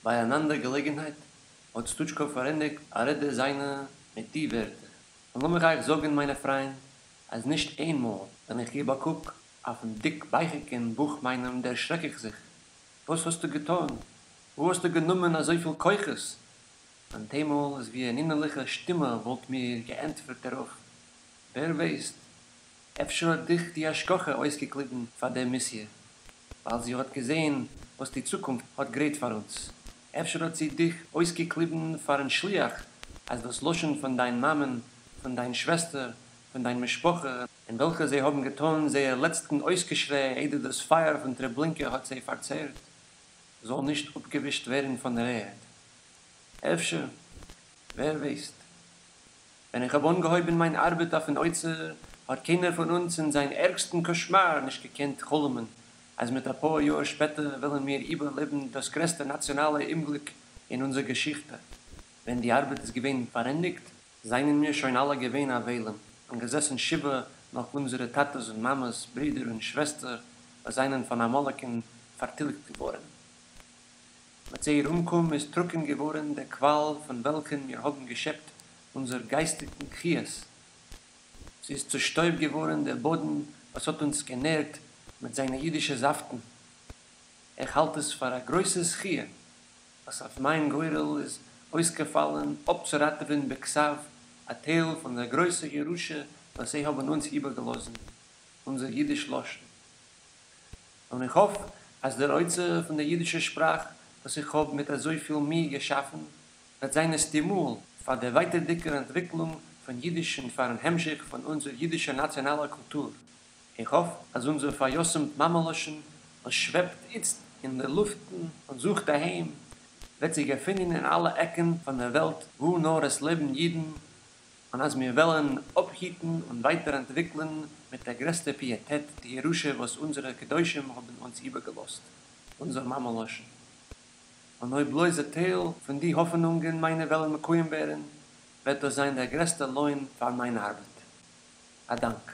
ביי אן אנדער געלעגנהייט האט סטוטשקאוו פארענדיגט א רעדע זיינע מיט די ווערטער, און לאמיך אייך זאגן מיינע פריינד, אז נישט איינמאל ווען איך גיב א קוק אויפן דיק בייכיקן בוך מיינעם דערשרעק איך זיך, וואס האסטו געטאן? וואו האסטו גענומען אזויפיל כוחות? און טיילמאל איז ווי אן אינערליכע שטימע וואלט מיר געענטפערט דערויף, ווער ווייסט, אפשר האט דיך די השגחה אויסגעקליבן פאר דער מיסיע, ווייל זי האט געזען וואס די צוקונפט האט גרייט פאר אונז. אפשר האט זי דיך אויסגעקליבן פארן שליח, אז דאס לשון פון דיין מאמען, פון דיין שוועסטער, פון דיין משפחה, אין וועלכע זיי האבן געטאן זייער לעצטן אויסגעשריי איידער דאס פייער פון טרעבלינקע האט זיי פארצערט, זאל נישט אפגעווישט ווערן פון דער ערד. אפשר, ווער ווייסט. ווען איך האב אנגעהויבן מיין ארבעט אויפן אוצר, האט קיינער פון אונז אין זיין ערגסטן קאשמאר נישט געקענט חלומ'ן אז מיט א פאר יאר שפעטער וועלן מיר איבערלעבן דאס גרעסטע נאציאנאלע אומגליק אין אונזער געשיכטע. ווען די ארבעט איז געווען פארענדיגט, זענען מיר שוין אלע געווען אבלים און געזעסן שבעה נאך אונזערע טאטעס און מאמעס, ברידער און שוועסטער וואס זענען פון עמלק'ן פארטיליגט געווארן. מיט זייער אומקום איז טרוקן געווארן דער קוואל פון וועלכן מיר האבן געשעפט אונזער גייסטיגן חיות. ס'איז צו שטויב געווארן דער באדן וואס האט אונז גענערט מיט זיינע אידישע זאפטן. איך האלט עס פאר א גרויסע זכיה וואס אויף מיין גורל איז אויסגעפאלן אפצוראטעווען בכתב א טייל פון דער גרויסער ירושה וואס זיי האבן אונז איבערגעלאזן, אונזער אידיש לשון. און איך האף אז דער אוצר פון דער אידישער שפראך וואס איך האב מיט אזויפיל מי געשאפן, וועט זיין א סטימול פאר דער ווייטערדיקער אנטוויקלונג פון אידיש און פאר'ן המשך פון אונזער אידישער נאציאנאלער קולטור. איך האף אז אונזער פאר'יתומ'ט מאמע-לשון וואס שוועבט איצט אין דער לופטן און זוכט א היים, וועט זי געפינען אין אלע עקן פון דער וועלט וואו נאר עס לעבן אידן, און אז מיר וועלן אפהיטן און ווייטער אנטוויקלען מיט דער גרעסטער פיעטעט די ירושה וואס אונזערע קדושים האבן אונז איבערגעלאזט, אונזער מאמע-לשון. און אויב בלויז א טייל פון די האפענונגען מיינע וועלן מקוים ווערן, וועט דאס זיין דער גרעסטער לוין פאר מיין ארבעט. א דאנק.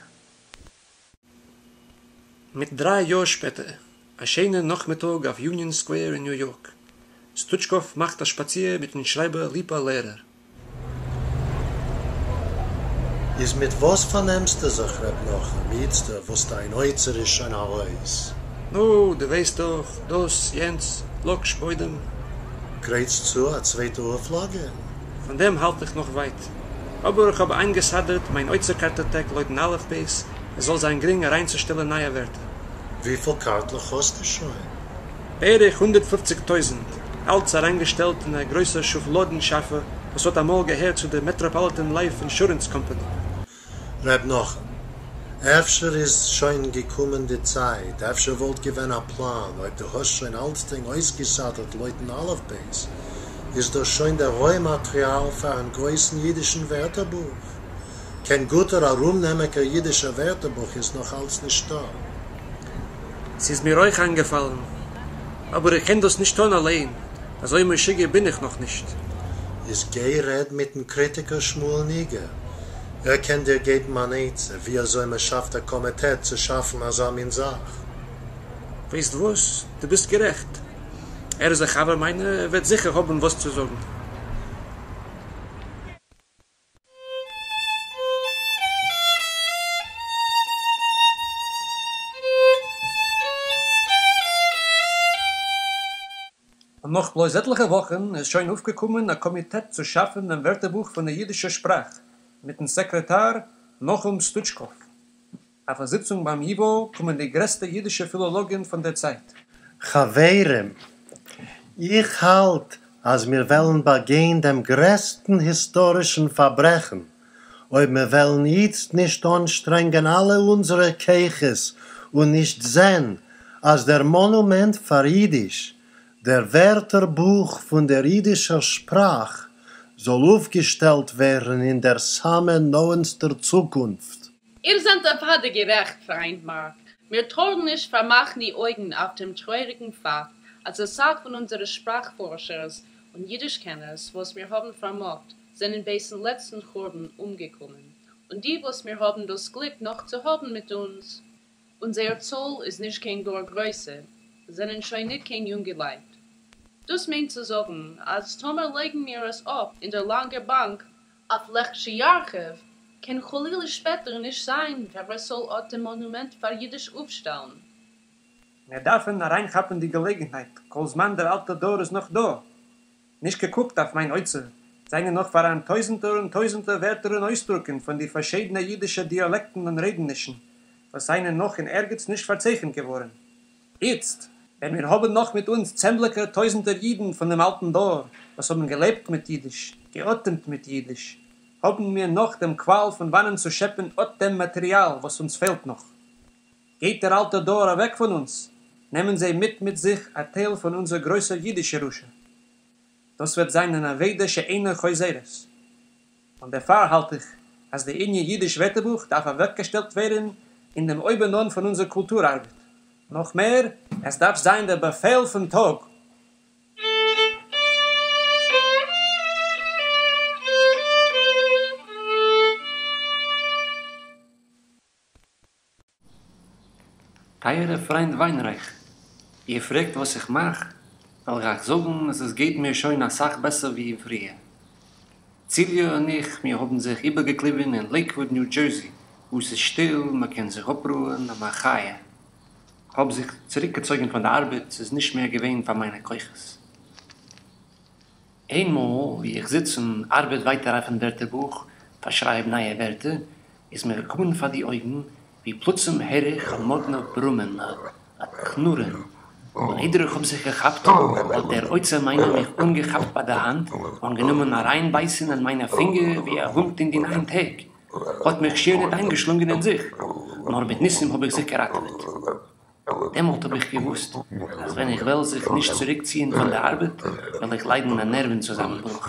מיט דריי יאר שפעטער, א שיינער נאכמיטאג אויף יוניאן סקווער אין ניו יארק, סטוטשקאוו מאכט א שפאציר מיטן שרייבער ליפא לערער. איז מיט וואס פארנעמסטו זיך ר' נחום איצטער וואס דיין אוצר איז שוין ארויס? נו, דו ווייסט דאך, דאס, יענץ, לאקש, בוידעם. גרייטסט צו א צווייטע אויפלאגע? פון דעם האלט איך נאך ווייט. אבער איך האב איינגעסדרט מיין אוצר קארטאטעק לויטן אלף בית, עס זאל זיין גרינג אריינצושטעלען נייע ווערטער. וויפיל קארטלעך האסטו שוין? בערך 150 טויזענט, אלץ אריינגעשטעלט אין א גרויסער שופלאדן שאפע וואס האט אמאל געהערט צו דער מעטראפאליטען לייף אינשורענס קאמפאני. ר' נחום, אפשר איז שוין געקומען די צייט, אפשר וואלט געווען א פלאן, אויב דו האסט שוין אלצדינג אויסגעסדרט לויטן אלף בית, איז דאס שוין דער רוי-מאטריאל פארן גרויסן אידישן ווערטערבוך. קיין גוטער ארומנעמיגער אידישער ווערטערבוך איז נאך אלץ נישטא. ס'איז מיר אויך איינגעפאלן. אבער איך קען דאס נישט טון אליין, אזוי משוגע בין איך נאך נישט. איז גיי רעד מיטן קריטיקער שמואל ניגער, ער קען דיר געבן אן עצה ווי אזוי מען שאפט א קאמיטעט צו שאפן אזא מין זאך. ווייסט וואס, דו ביסט גערעכט. ער איז א חבר מיינער, ער וועט זיכער האבן וואס צו זאגן. און נאך בלויז עטליכע וואכן איז שוין אויפגעקומען א קאמיטעט צו שאפן דעם ווערטערבוך פון דער יידישער שפראך, מיטן סעקרעטאר נחום סטוטשקאוו. אויף א זיצונג ביים ייוואו קומען די גרעסטע יידישע פילאלאגן פון דער צייט. חברים, איך האלט אז מיר וועלן באגיין דעם גרעסטן היסטארישן פארברעכן אויב מיר וועלן איצט נישט אנשטרענגען אלע אונזערע כוחות און נישט זען אז דער מאנומענט פאר אידיש, דער ווערטערבוך פון דער אידישער שפראך, זאל אויפגעשטעלט ווערן אין דער סאמע נאענטסטער צוקונפט. איר זענט אוודאי גערעכט, פריינד מארק. מיר טארן נישט פארמאכן די אויגן אויף דעם טרויעריגן פאקט, אז א סך פון אונזערע שפראך-פארשערס און יידיש-קענערס, וואס מיר האבן פארמאגט, זענען בעת'ן לעצטן חורבן אומגעקומען, און די, וואס מיר האבן דאס גליק נאך צו האבן מיט אונז, און זייער צאל איז נישט קיין גאר גרויסע, זענען שוין ניט קיין יונגעלייט. דאס מיינט צו זאגן אז טאמער לייגן מיר עס אפ אין דער לאנגער באנק אויף לכשירחיב, קען חלילה שפעטער נישט זיין ווער עס זאל אט דעם מאנומענט פאר אידיש אויפשטעלן. מיר דארפן אריינכאפן די געלעגנהייט כל זמן דער אלטער דור איז נאך דא. נישט געקוקט אויף מיין אוצר, זענען נאך פאראן טויזנטער און טויזנטער ווערטער און אויסדרוקן פון די פארשידענע אידישע דיאלעקטן און רעדענישן, וואס זענען נאך אין ערגעץ נישט פארצייכנט געווארן. איצט, ווען מיר האבן נאך מיט אונז צענדליגער טויזנטער אידן פון דעם אלטן דור, וואס האבן געלעבט מיט אידיש, געאטעמט מיט אידיש, האבן מיר נאך דעם קוואל פון וואנען צו שעפן אט דעם מאטעריאל וואס אונז פעלט נאך. גייט דער אלטער דור אוועק פון אונז, נעמען זיי מיט מיט זיך א טייל פון אונזער גרויסער אידיש-ירושה. דאס וועט זיין אן אבידה שאינה חוזרת. און דערפאר האלט איך אז די ענין אידיש ווערטערבוך דארף אוועקגעשטעלט ווערן אין דעם אויבנאן פון אונזער קולטור ארבעט. נאך מער, עס דארף זיין דער באפעל פון טאג. טייערע פריינט וויינרייך, איר פרעגט וואס איך מאך, וועל איך אייך זאגן אז עס גייט מיר שוין אסאך בעסער ווי פריער. ציליע און איך, מיר האבן זיך איבערגעקליבן אין לעיקוואוד ניו דזשערסי, וואו ס'איז שטיל, מען קען זיך אפרוען, א מחיה. כ'האב זיך צוריקגעצויגן פון די ארבעט, ס'איז נישט מער געווען פאר מיינע כוחות. איינמאל ווי איך זיץ און ארבעט ווייטער אויפן ווערטערבוך, פארשרייב נייע ווערטער, איז מיר געקומען פאר די אויגן ווי פלוצים הער איך א מאדנע ברומען, א קנורען, און איידער איך האב זיך געכאפט האט דער אוצר מיינער מיך אנגעכאפט ביי די האנט און גענומען אריינבייסן אין מיינע פינגער ווי א הונט אין די ניין טעג, האט מיך שיער ניט איינגעשלונגען אין זיך, נאר מיט ניסים האב איך זיך געראטעוועט. דעמאלט האב איך געוואוסט אז ווען איך וועל זיך נישט צוריקציען פון די ארבעט וועל איך ליידן א נערוון צוזאמענברוך.